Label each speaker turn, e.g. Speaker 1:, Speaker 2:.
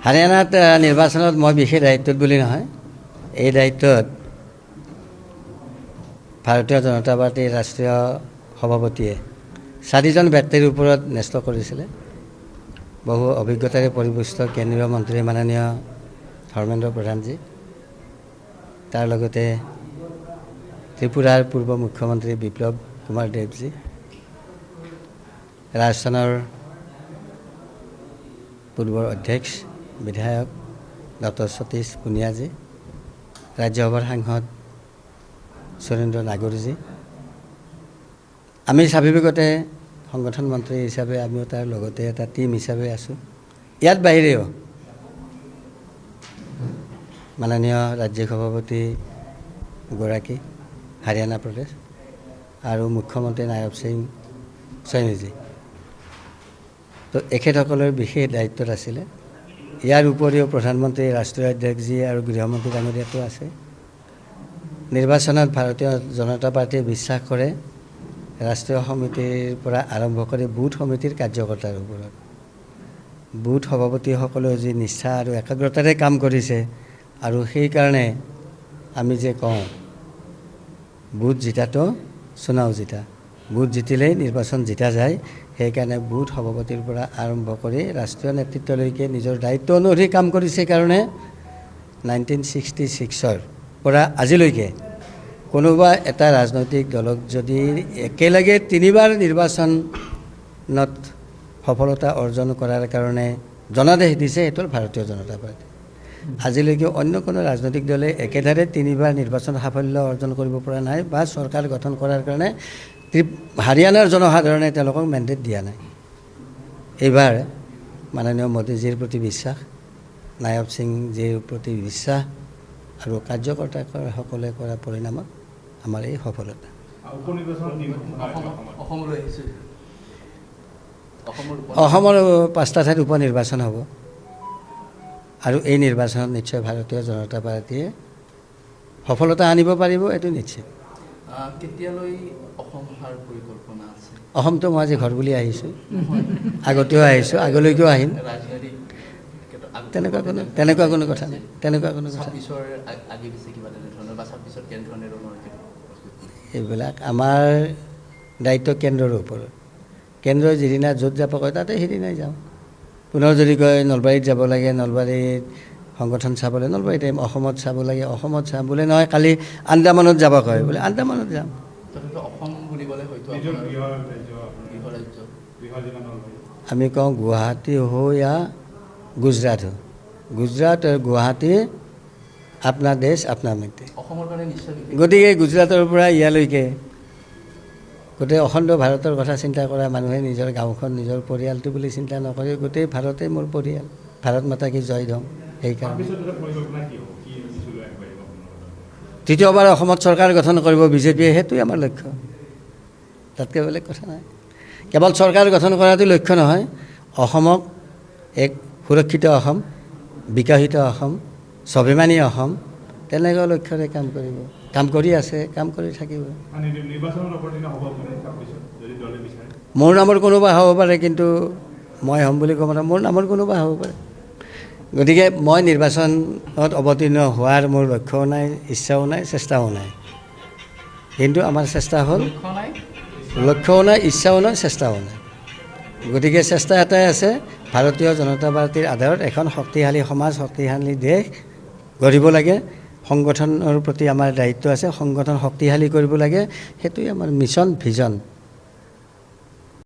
Speaker 1: হাৰিয়ানাত নিৰ্বাচনত মই বিশেষ দায়িত্বত বুলি নহয়, এই দায়িত্বত ভাৰতীয় জনতা পাৰ্টীৰ ৰাষ্ট্ৰীয় সভাপতিয়ে চাৰিজন ব্যক্তিৰ ওপৰত ন্যস্ত কৰিছিলে। বহু অভিজ্ঞতাৰে পৰিপুষ্ট কেন্দ্ৰীয় মন্ত্ৰী মাননীয় ধৰ্মেন্দ্ৰ প্ৰধানজী, তাৰ লগতে ত্ৰিপুৰাৰ পূৰ্ব মুখ্যমন্ত্ৰী বিপ্লৱ কুমাৰ দেৱজী, ৰাজস্থানৰ পূৰ্বৰ অধ্যক্ষ বিধায়ক ডক্টৰ সতীশ পুনিয়াজী, ৰাজ্যসভাৰ সাংসদ সুৰেন্দ্ৰ নাগৰজী। আমি স্বাভাৱিকতে সংগঠন মন্ত্ৰী হিচাপে আমিও তাৰ লগতে এটা টীম হিচাপে আছোঁ। ইয়াত বাহিৰেও মাননীয় ৰাজ্যিক সভাপতি গৰাকী হাৰিয়ানা প্ৰদেশ আৰু মুখ্যমন্ত্ৰী নায়ব সিং চৈনীজী, তো এখেতসকলৰ বিশেষ দায়িত্বত আছিলে। ইয়াৰ উপৰিও প্ৰধানমন্ত্ৰী, ৰাষ্ট্ৰীয় অধ্যক্ষজী আৰু গৃহমন্ত্ৰী ডাঙৰীয়াটো আছে। নিৰ্বাচনত ভাৰতীয় জনতা পাৰ্টীয়ে বিশ্বাস কৰে ৰাষ্ট্ৰীয় সমিতিৰ পৰা আৰম্ভ কৰি বুথ সমিতিৰ কাৰ্যকৰ্তাৰ ওপৰত। বুথ সভাপতিসকলেও যি নিষ্ঠা আৰু একাগ্ৰতাৰে কাম কৰিছে, আৰু সেইকাৰণে আমি যে কওঁ বুথ জিতাটো চুনাও জিতা, বুথ জিতিলেই নিৰ্বাচন জিতা যায়। সেইকাৰণে বুথ সভাপতিৰ পৰা আৰম্ভ কৰি ৰাষ্ট্ৰীয় নেতৃত্বলৈকে নিজৰ দায়িত্ব অনুসৰি কাম কৰিছে। কাৰণে 1966ৰ পৰা আজিলৈকে কোনোবা এটা ৰাজনৈতিক দলক যদি একেলগে তিনিবাৰ নিৰ্বাচনত সফলতা অৰ্জন কৰাৰ কাৰণে জনাদেশ দিছে, সেইটো হ'ল ভাৰতীয় জনতা পাৰ্টী। আজিলৈকে অন্য কোনো ৰাজনৈতিক দলে একেধাৰে তিনিবাৰ নিৰ্বাচন সাফল্য অৰ্জন কৰিব পৰা নাই বা চৰকাৰ গঠন কৰাৰ কাৰণে হাৰিয়ানাৰ জনসাধাৰণে তেওঁলোকক মেণ্ডেট দিয়া নাই। এইবাৰ মাননীয় মোদীজীৰ প্ৰতি বিশ্বাস, নায়ব সিংজীৰ প্ৰতি বিশ্বাস আৰু কাৰ্যকৰ্তাসকলে কৰা পৰিণামত আমাৰ এই সফলতা।
Speaker 2: অসমলৈ আহিছে। অসমৰ
Speaker 1: অসমৰ 5টা ঠাইত উপ নিৰ্বাচন হ'ব আৰু এই নিৰ্বাচনত নিশ্চয় ভাৰতীয় জনতা পাৰ্টীয়ে সফলতা আনিব পাৰিব, এইটো নিশ্চয়।
Speaker 2: কেতিয়ালৈ অসম অহাৰ পৰিকল্পনা আছে?
Speaker 1: অসমটো মই আজি ঘৰ বুলি আহিছোঁ, আগতেও আহিছোঁ, আগলৈকেও আহিম।
Speaker 2: ৰাজনৈতিক
Speaker 1: তেনেকুৱা কোনো কথা নাই, তেনেকুৱা কোনো কথা নাই।
Speaker 2: 26ৰ আগে পিছে কিবা তেনেধৰণৰ বা 26ত কেনেধৰণে ৰণনীতি প্ৰস্তুত?
Speaker 1: এইবিলাক আমাৰ দায়িত্ব কেন্দ্ৰৰ ওপৰত। কেন্দ্ৰই যিদিনা য'ত যাব কয় তাতে সেইদিনাই যাওঁ। পুনৰ যদি কয় নলবাৰীত যাব লাগে, নলবাৰীত সংগঠন চাবলৈ নলবাৰীত আহিম। অসমত চাব লাগে অসমত চাম বোলে, নহয় কালি আন্দামানত যাব কয় বোলে আন্দামানত যাম।
Speaker 2: তথাপিও অসম বুলি ক'লে হয়তো
Speaker 3: নিজৰ
Speaker 2: আপোনাৰ
Speaker 3: গৃহ ৰাজ্য, আপোনাৰ
Speaker 2: গৃহ ৰাজ্য,
Speaker 3: গৃহ জিলা নলবাৰী।
Speaker 1: আমি কওঁ গুৱাহাটী हो या গুজৰাট हो, গুজৰাট আৰু গুৱাহাটী আপনা দেশ আপনা মাটি।
Speaker 2: অসমৰ কাৰণে নিশ্চয় বিশেষ।
Speaker 1: গতিকে গুজৰাটৰ পৰা ইয়ালৈকে গোটেই অখণ্ড ভাৰতৰ কথা চিন্তা কৰা মানুহে নিজৰ গাঁওখন, নিজৰ পৰিয়ালটো বুলি চিন্তা নকৰে। গোটেই ভাৰতেই মোৰ পৰিয়াল, ভাৰত মাতা কি জয় ধম। সেইকাৰণে
Speaker 3: 26ত এটা পৰিকল্পনা কি হ'ব, কি ইছ্যু লৈ আগবাঢ়িব আপোনালোকৰ?
Speaker 1: তৃতীয়বাৰ অসমত চৰকাৰ গঠন কৰিব বিজেপিয়ে, সেইটোৱে আমাৰ লক্ষ্য, তাতকৈ বেলেগ কথা নাই। কেৱল চৰকাৰ গঠন কৰাটো লক্ষ্য নহয়, অসমক এক সুৰক্ষিত অসম, বিকশিত অসম, স্বাভিমানী অসম, তেনেকুৱা লক্ষ্যৰে কাম কৰিব, কাম কৰি আছে, কাম কৰি থাকিব।
Speaker 3: মানে নিৰ্বাচনত অৱতীৰ্ণ হ'ব আপুনি 26ত যদি দলে বিচাৰে?
Speaker 1: মোৰ নামৰ কোনোবা হ'ব পাৰে, কিন্তু মই হ'ম বুলি ক'ব নোৱাৰোঁ। মোৰ নামৰ কোনোবা হ'ব পাৰে। গতিকে মই নিৰ্বাচনত অৱতীৰ্ণ হোৱাৰ মোৰ লক্ষ্যও নাই, ইচ্ছাও নাই, চেষ্টাও নাই। কিন্তু আমাৰ চেষ্টা হ'ল
Speaker 2: লক্ষ্য নাই,
Speaker 1: লক্ষ্যও নাই, ইচ্ছাও নাই, চেষ্টাও নাই। গতিকে চেষ্টা এটাই আছে, ভাৰতীয় জনতা পাৰ্টীৰ আধাৰত এখন শক্তিশালী সমাজ, শক্তিশালী দেশ গঢ়িব লাগে। সংগঠনৰ প্ৰতি আমাৰ দায়িত্ব আছে, সংগঠন শক্তিশালী কৰিব লাগে। সেইটোৱে আমাৰ মিছন, ভিজন।